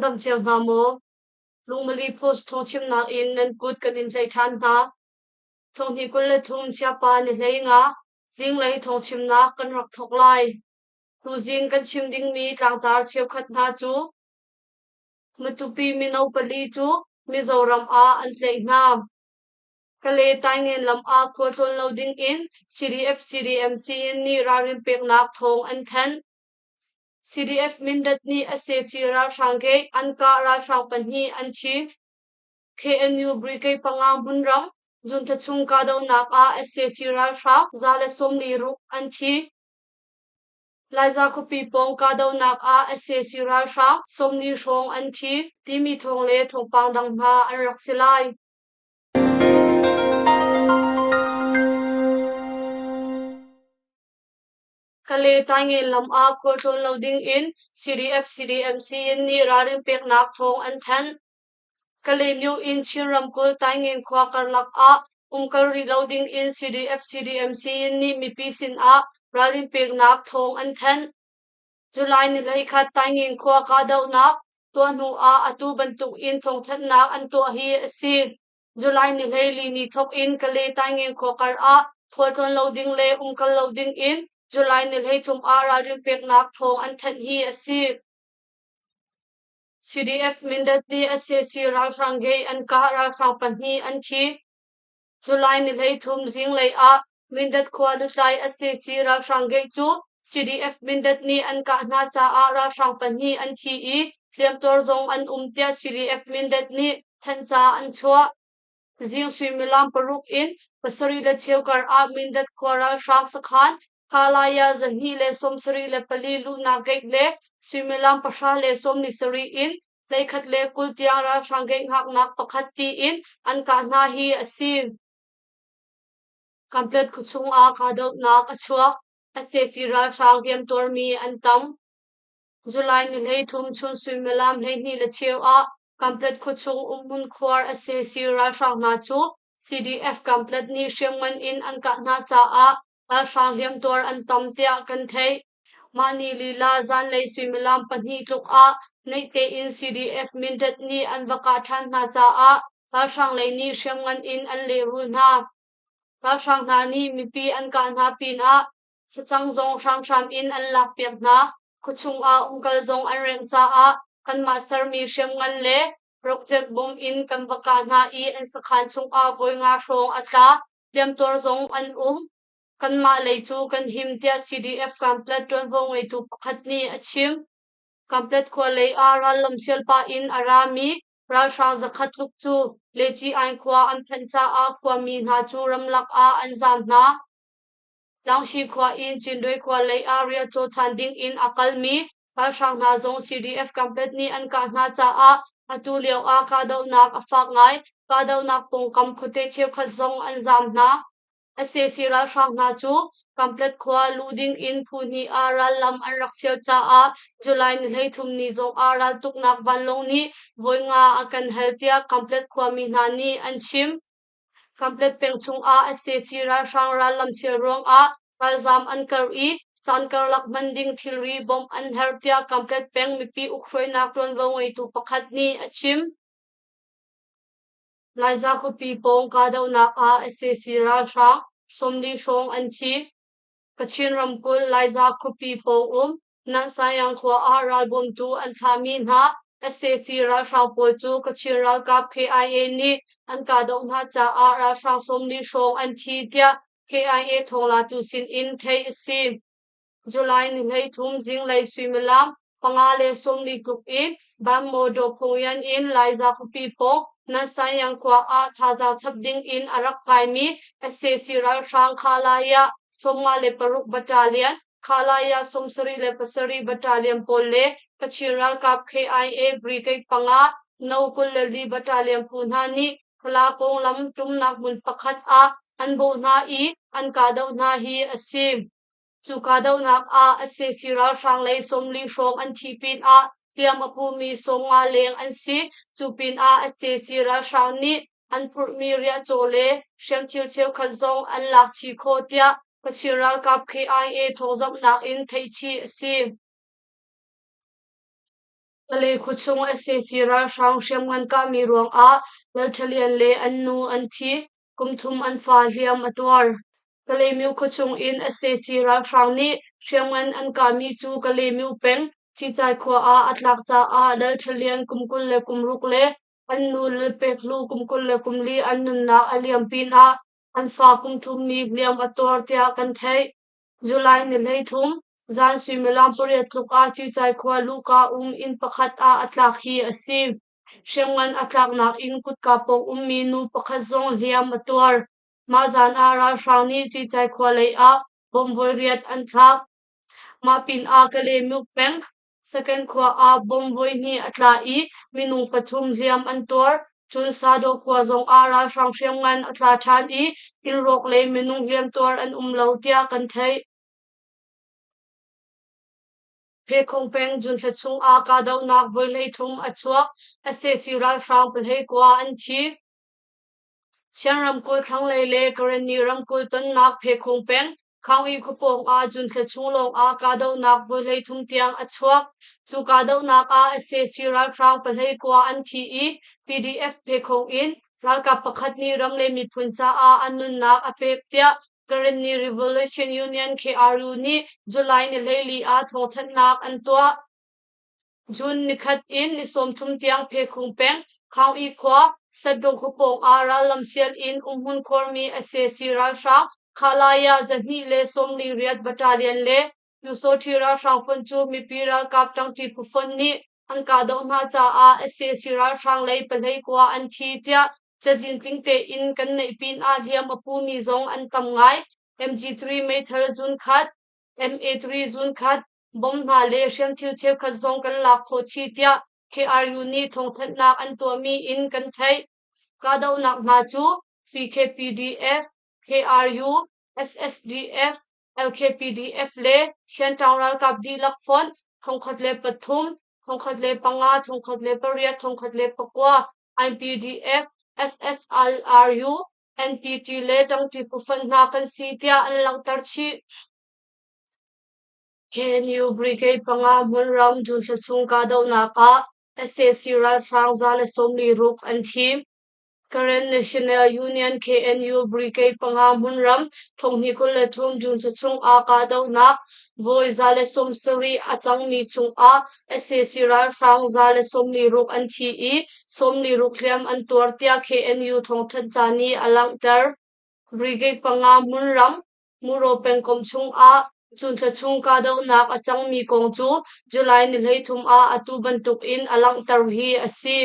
Nan dam cio hna maw? Lungmali Post thawngchimnak in nan kut kan in tlaih ṭhan hna. Thonghnih 23 Chiapa ni 15 zinglei thawngchimnak kan rak thawk lai. Tuzing kan chim dingmi tlangtar cheukhat hna cu Matupi mino pali cu Mizoram ah an tlaih hna. Kale Taingen lam ah khualtlawn lo ding in CDF-CDMC nih ralrin peknak thawng an thanh. CDF Mindat nih sac ralhrang gate an kah ralhrang pahnih an thi. KNU Brigade panga hmunram Junthla chung kahdohnak ah sac ralhrang 146 an thi. Laiza khuapi pawng kahdohnak ah sac ralhrang 40 hrawng an thi timi thawng le thawngpang dang hna an rak si lai. Kale Taingen lam ah khualtlawn lo ding in CDF-CDMC nih ralrin peknak thawng an thanh. Kalaymyo in Chin ramkulh Taingen khua karlak ah umkal rih lo ding in CDF-CDMC nih mipi sin ah ralrin peknak thawng an thanh. July ni 11 Taingen khua kahdohnak tuah hnu ah atu bantuk in thawngthanhnak an tuah hi a si. July ni 14 ni thawk in Kale Taingen khua kar ah khualtlawn lo ding le umkal lo ding in July ni 13 ah ralrin peknak thawng an thanh hi a si. CDF Mindat nih sac ralhrang gate an kah ralhrang pahnih an thi. July ni 13 zinglei ah Mindat khua lutlai sac ralhrang gate cu CDF Mindat nih an kah hna caah ralhrang pahnih an thi i hliamtuar zong an um tiah CDF Mindat nih thanhca an chuah. Zing suimilam paruk in pasarih le cheu kar ah Mindat khua ralhrang sakhan Khalaya 274 luhnak gate le suimilam 10 le 17 in 11 le 20 tiang ralhrang gate hngaknak pakhat tiin an kah hna hi a si. Kanpetlet khuachung ah kahdohnak a chuak. Sac ralhrang hliamtuarmi an tam. July ni 13 chun suimilam 12 le cheu ah Kanpetlet khuachung umhmun khuar sac ralhrang hna cu CDF Kanpetlet nih hriamngan in an kah hna caah ralhrang hliamtuar an tam tiah kan theih. Mah ni lila zanlei suimilam pahnih tluk ah naih tein CDF Mindat nih an va kah ṭhan hna caah ralhrang lei nih hriamngan in an lehrul hna. Ralhrang hna nih mipi an kah hna pinah Facang zong hramhram in an lakpiak hna. Khuachung ah umkal zong an rengh caah kanmah sermi hriamngan le rokjet bom in kan va kah hna i an sakhan chungah voi nga hrawng a tla. Hliamtuar zong an um. Kanmah lei cu kan him tiah CDF Kanpetlet ṭuanvo ngeitu pakhat nih a chim. Kanpetlet khua lei ah rallam sial pah in a rami ralhrang zakhat tluk cu Leci-ain khua an phanh caah khuami hna cu ramlak ah an zaam hna. Langshi khua in Cindwe khua lei ah riahcaw chan ding in a kalmi ralhrang hna zong CDF Kanpetlet nih an kah hna caah atu lio ah kahdohnak a fak ngai. Kahdohnak pawngkam khuate cheukhat zong an zaam hna. Sac ralhrang hna cu Kanpetlet khua luh ding in phu hnih ah rallam an rak sial caah July ni 33 ni zong ah raltuknak vanlawng nih voi nga a kan hal tiah Kanpetlet khuami hna nih an chim. Kanpetlet peng chungah sac ralhrang rallam sial ruangah ralzaam an karh i caan karlak hman ding thilri bawmh an herh tiah Kanpetlet peng mipi ukhruainak ṭuanvo ngeitu pakhat nih a chim. Laiza khuapi pawng kahdohnak ah sac ralhrang 40 hrawng an thi. Kachin ramkulh Laiza khuapi pawng um Nansayang khua ah ralbawmtu an thlahmi hna sac ralhrang pawl cu Kachin ralkap KIA nih an kahdoh hna caah ralhrang 40 hrawng an thi tiah KIA thawnglatu sin in theih a si. July ni 33 zinglei suimilam 5 le 40 tluk in Banmaw Dawphungyan in Laiza khuapi pawng Nansayang khua ah thazaang chap ding in a rak kaimi sac ralhrang Khalaya 56 Battalion, Khalaya 77 Battalion pawl le Kachin ralkap KIA Brigade panga No 24 Battalion phu hna nih Kala konglam ṭumnak hmun pakhat ah an bawh hna i an kahdoh hna hi a si. Cu kahdohnak ah sac ralhrang lei 40 hrawng an thih pinah hliam a pumi 50 leng an si. Cu pinah sac ralhrang nih an phurhmi riahcaw le hriamthil cheukhat zong an lak chih khawh tiah Kachin ralkap KIA thawngzamhnak in theihchih a si. Kalay khuachung sac ralhrang hriamngan kahmi ruangah Lalṭha Lian le an nu an thi, kum thum an fa hliam a tuar. Kalaymyo khuachung in sac ralhrang nih hriamngan an kahmi cu Kalaymyo peng Cicai khua ah a tlak caah Lalṭha Lian kum 26 le an nu Lalpek Hlu kum 24 an nunnak a liam pinah an fa kum thum nih hliam a tuar tiah kan theih. July ni 13, zan suimilam 8 tluk ah Cicai khua luhka um inn pakhat ah a tlak hi a si. Hriamngan a tlaknak in kutka pawng ummi nu pakhat zong hliam a tuar. Mah zan ah ralhrang nih Cicai khua lei ah bomb voi riat an thlak. Mah pinah Kalaymyo peng Second khua ah bomb voihnih a tla i minung pathum hliam an tuar. Cun Sadaw khua zong ah ralhrang hriamngan a tla ṭhan i innrawk le minung hliamtuar an um lo tiah kan theih. Phekhong peng June thla chung ah kahdohnak voi 33 a chuak. Sac ralhrang 19 an thi. Shan ramkulh thlanglei le Karenni ramkulh tonnak Phekhung peng, Khaung-i khuapawng ah June thla chung lawngah kahdohnak voi 33 tiang a chuak. Cu kahdohnak ah sac ralhrang 19 an thi i PDF Phekhung in ralkap pakhat nih ram le miphun caah a nunnak a pek tiah Karenni Revolution Union KRU nih July ni 14 ah thawngthanhnak an tuah. June nikhat in ni 30 tiang Phekhung peng, Khaung-i khua, Satdung khuapawng ah rallam sial in umhmun khuarmi sac ralhrang Khalaya 248 Battalion le Pyusawṭhi ralhrang fonh cu mipi ralkap ṭangṭi phu fonh nih an kahdoh hna caah sac ralhrang lei 19 an thi tiah cazin tling tein kan neih pinah hliam a pumi zong an tam ngai. MG3 meithal zun khat, MA3 zun khat, Bom hna le hriamthil cheukhat zong kan lak khawh chih tiah KRU nih thawngthanhnak an tuahmi in kan theih. Kahdohnak hna cu PKPDF, KRU, SSDF, LKPDF le Hrianṭang ralkap dihlak fonh 1003, 1005, 1008, 1009, IPDF, SSLRU, NPT le ṭangṭi phufonh hna kan si tiah an langhter chih. KNU Brigade 5 hmunram June thla chung kahdohnak ah sac ralhrang 146 an thi. Karen National Union KNU Brigade 5 hmunram 2023 June thla chung ah kahdohnak voi 170 a cangmi chungah sac ralhrang 146 an thi i 46 hliam an tuar tiah KNU thawngthanhca nih a langhter. Brigade 5 hmunram Muro pengkomh chungah cun thla chung kahdohnak a cangmi kong cu July ni 33 ah atu bantukin a langhter hi a si.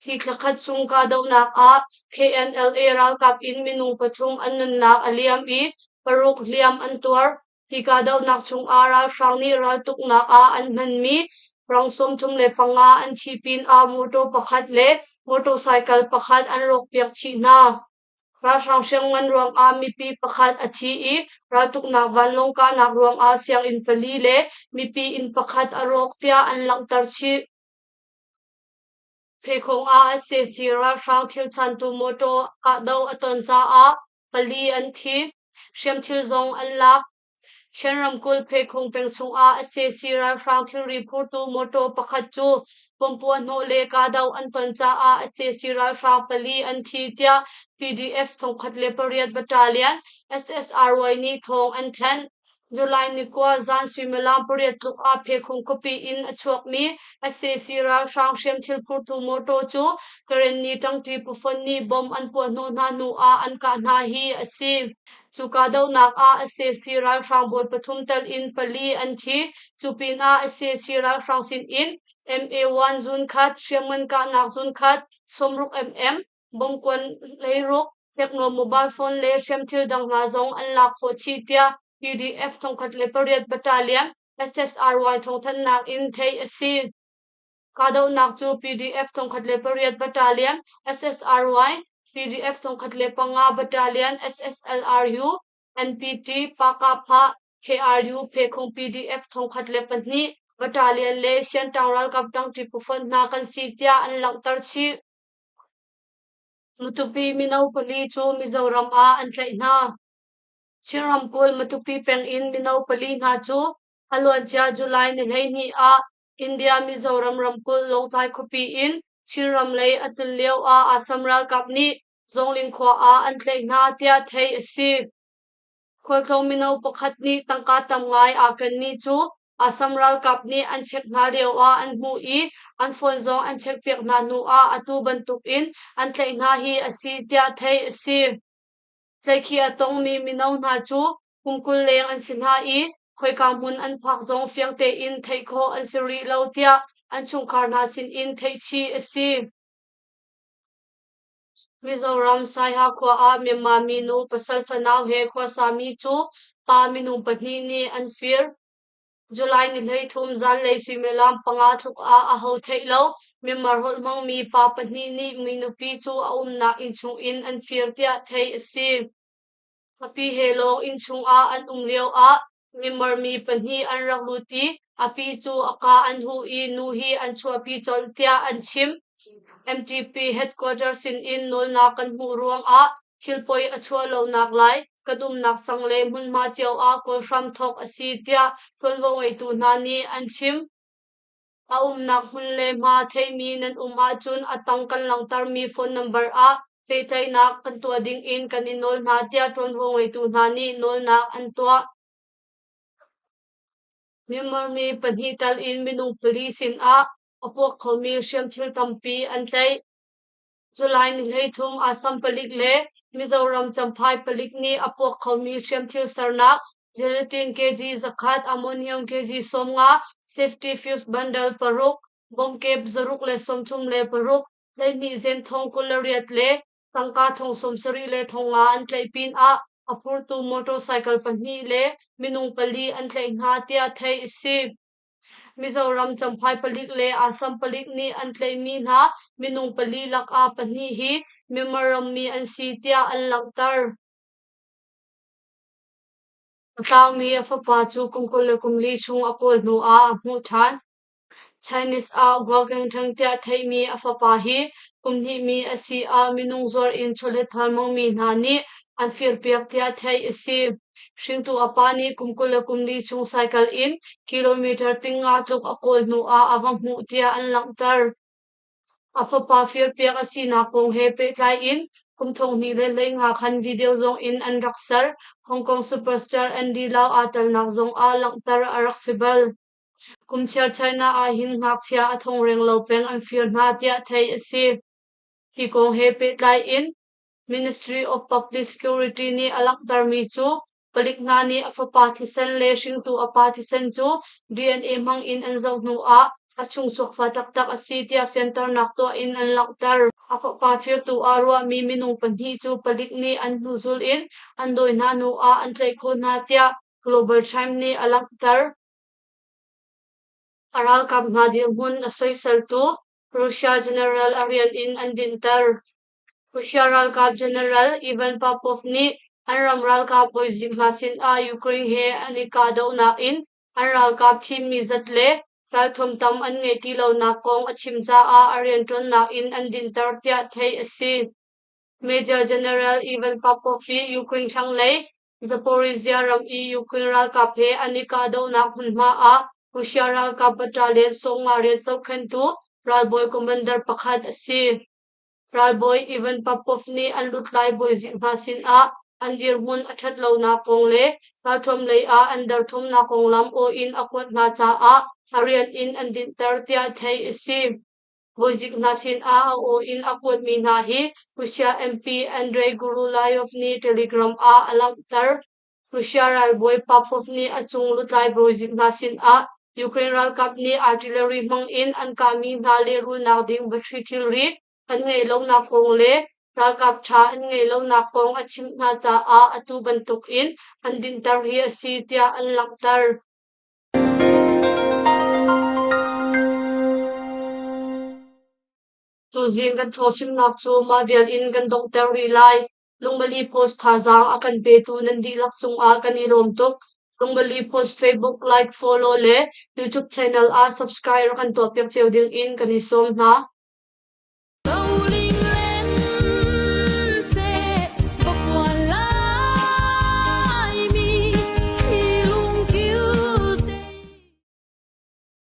Hi thla khat chung kahdohnak ah KNLA ralkap in minung pathum an nunnak a liam i paruk hliam an tuar. Hi kahdohnak chungah ralhrang nih raltuknak ah an hmanmi rang 35 an thi pinah motor pakhat le motorcycle pakhat an rawkpiak chih hna. Ralhrang hriamngan ruangah mipi pakhat a thi i raltuknak vanlawng kahnak ruangah sianginn pali le mipi inn pakhat a rawk tiah an langhter chih. Phekhong ah sac ralhrang thilchantu mawṭaw kahdoh a ton caah pali an thi, hriamthil zong an lak. Chin ramkulh Phekhung peng chungah sac ralhrang thilri phurtu mawṭaw pakhat cu pawmpuah hnawh le kahdoh an ton caah sac ralhrang pali an thi tiah PDF 1008 Battalion SSRY nih thawng an thanh. July ni 9 zan suimilam 8 tluk ah Phekhung khuapi in a chuakmi sac ralhrang hriamthil phurtu mawṭaw cu Karenni ṭangṭi pufon nih bomb an puahhnawh hna hnu ah an kah hna hi a si. Cu kahdohnak ah sac ralhrang bawi pathum tel in pali an thi. Cu pinah sac ralhrang sinin MA1 zun khat, hriamngan kahnak zun khat, 60 mm, bomkuan 16, Tecno mobile phone le hriamthil dang hna zong an lak khawh chih tiah PDF 1008 Battalion SSRY thawngthanhnak in theih a si. Kahdohnak cu PDF 1008 Battalion SSRY, PDF 1005 Battalion SSLRU, NPT, Pakapha, KRU, Phekhung PDF 1002 Battalion le Siantang ralkap ṭangṭi phufonh hna kan si tiah an langhter chih. Matupi mino pali cu Mizoram ah an tlaih hna. Chin ramkulh Matupi peng in mino pali hna cu a luancia July ni 12 ah India Mizoram ramkulh Lawngtlai khuapi in Chinram lei a tlun lio ah Assam ralkap nih Zawngling khua ah an tlaih hna tiah theih a si. Khualtlawng mino pakhat nih tangka tam ngai aa kenmi cu Assam ralkap nih an check hna lio ah an hmuh i an phone zong an checkpiak hna hnu ah atu bantuk in an tlaih hna hi a si tiah theih a si. Tlaihkhih a tongmi mino hna cu kum 20 leng an si hna i khoika hmun an phak zong fiang tein theih khawh an si rih lo tiah an chungkhar hna sinin theih chih a si. Mizoram Saiha khua ah Myanmar minu pasal fanau he khuasami cu pa minung pahnih nih an fir. July ni 13 zanlei suimilam 5 tluk ah aho theih lo Myanmar holh hmangmi pa pahnih nih mi nupi cu a umnak innchung in an fir tiah theih a si. A pi he lawng innchung ah an um lio ah Myanmar mi pahnih an rak lut i a pi cu a kaa an huh i nu hi an chuahpi colh tiah an chim. MTP headquarter sinin nawlnak kan hmuh ruangah thil poi a chuah lonak lai kan umnak sang le hmunhma cio ah kawl hram thawk a si tiah ṭuanvo ngeitu hna nih an chim. A umnak hmun le hma theimi nan um ahcun a tang kan langhtermi phone number ah pehtlaihnak kan tuah dingin kan in nawl hna tiah ṭuanvo ngeitu hna nih nawlnak an tuah. Myanmar mi pahnih tal in minung pali sinah a puak khomi hriamthil tampi an tlaih. July ni 13 Assam palik le Mizoram Champhai palik nih a puak khomi hriamthil sernak gelatin kg 100, ammonium kg 50, safety fuse bundle paruk, bomkep 636, 12 zen thong 28 le tangka thong 70 le thong nga an tlaih pinah a phurtu motorcycle pahnih le minung pali an tlaih hna tiah theih a si. Mizoram Champhai palik le Assam palik nih an tlaihmi hna minung pali lakah pahnih hi Myanmar rammi an si tiah an langhter. A tlaumi a fapa cu kum 24 chung a kawl hnu ah a hmuh ṭhan. Chinese ah Guangdong tiah theihmi a fapa hi kum hnih mi a si ah minung zuar in chawletthal hmangmi hna nih an firpiak tiah theih a si. Hringtu a pa nih kum 24 chung cycle in kilometer 500 tluk a kawl hnu ah a va hmuh tiah an langhter. A fapa firpiak a sinak kong he pehtlai in kum 2015 khan video zong in an rak ser. Hong Kong superstar Andy Lau aa telnak zong ah langhter a rak si bal. Kumchiar China ah hin ngakchia a thong renglo peng an fir hna tiah theih a si. Hi kong he pehtlai in Ministry of Public Security nih a langhtermi cu palik hna nih a fapa thisen le hringtu a pa thisen cu DNA hmang in an zoh hnu ah a chungchuak fa taktak a si tiah fianternak tuah in an langhter. A fapa firtu ah ruahmi minung pahnih cu palik nih an hnuzul in an dawi hna hnu ah an tlaih khawh hna tiah Global Times nih a langhter. A ralkap hna dirhmun a soiseltu Russia General a rian in an dinhter. Russia ralkap General Ivan Popov nih an ram ralkap bawizik hna sinah Ukraine he an i kahdohnak in an ralkap thimmi zat le ralthuam tam an ngeih ti lonak kong a chim caah a rianṭuannak in an dinhter tiah theih a si. Major General Ivan Popov hi Ukraine thlanglei Zaporizhzhia ram i Ukraine ralkap he an i kahdohnak hmunhma ah Russia ralkap battalion 58 zohkhenhtu ralbawi commander pakhat a si. Ralbawi Ivan Popov nih an lutlai bawizik hna sinah an dirhmun a ṭhat lonak kong le ralṭhuam lei ah an derthawmnak konglam aw in a kuat hna caah a rian in an dinhter tiah theih a si. Bawizik hna sinah a aw in a kuatmi hna hi Russia MP Andrei Gurulayov nih Telegram ah a langhter. Russia ralbawi Popov nih a cung lutlai bawizik hna sinah Ukraine ralkap nih artillery hmang in an kahmi hna lehrulnak ding battery thilri an ngeih lonak kong le ralkap ṭha an ngeih lonak kong a chimh hna caah atu bantuk in an dinhter hi a si tiah an langhter. Tuzing kan thawchimnak cu mah vial in kan donghter rih lai. Lungmali Post thazaang a kan petu nan dihlak cungah kan i lawm tuk. Lungmali Post Facebook like, follow le YouTube channel ah subscribe rak kan tuahpiak cio ding in kan i sawm hna.